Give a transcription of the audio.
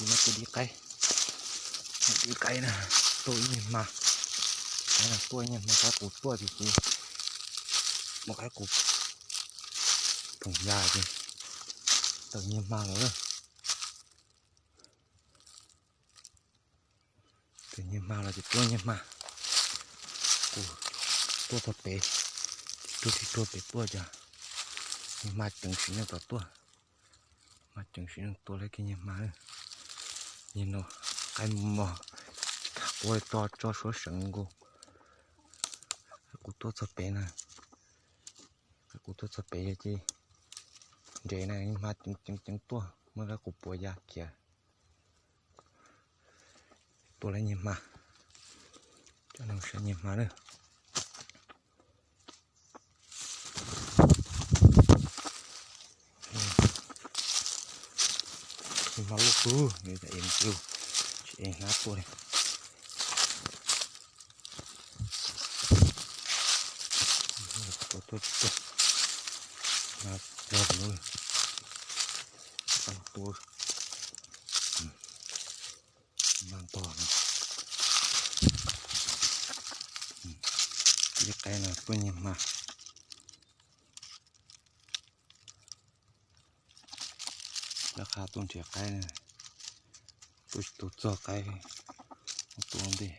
Tiv no tua dib qaib, dib qaib na, tuaj ib niag hma, tuaj ib niag hma qaib qus tuaj ces tiv, mus qaib qus phoom ya ces tawm niag hma lawm. Tawm niag hma los ces tuaj niag hma. Kuv tuaj txog pem, tig ruag tig ruag pem tuaj cas niag hma ceev sim neej tom tuaj. Hma ceev sim neej tua tau kiag niag hma. Niag no qaib mos, quaj tso tso suab seev nkaus. Kuv tuaj txog pem na, kuv tuaj txog pem ces nres na, niag hma ceev ceev ceev tuaj muab qaib qus puas ya kiag. Tua lawm niag hma, coj no saib niag hma na. Niag hma loj kawg, es mus tsis es hnab tuaj li. Tua tuaj tsis tuaj, hnab tuag lawm. Tua, hnab tuag lawm. Ib qaib no tuaj niag hma. Lawv qha tuaj nrhiav qaib, tuaj tsis tau txog qaib, tuaj ntej.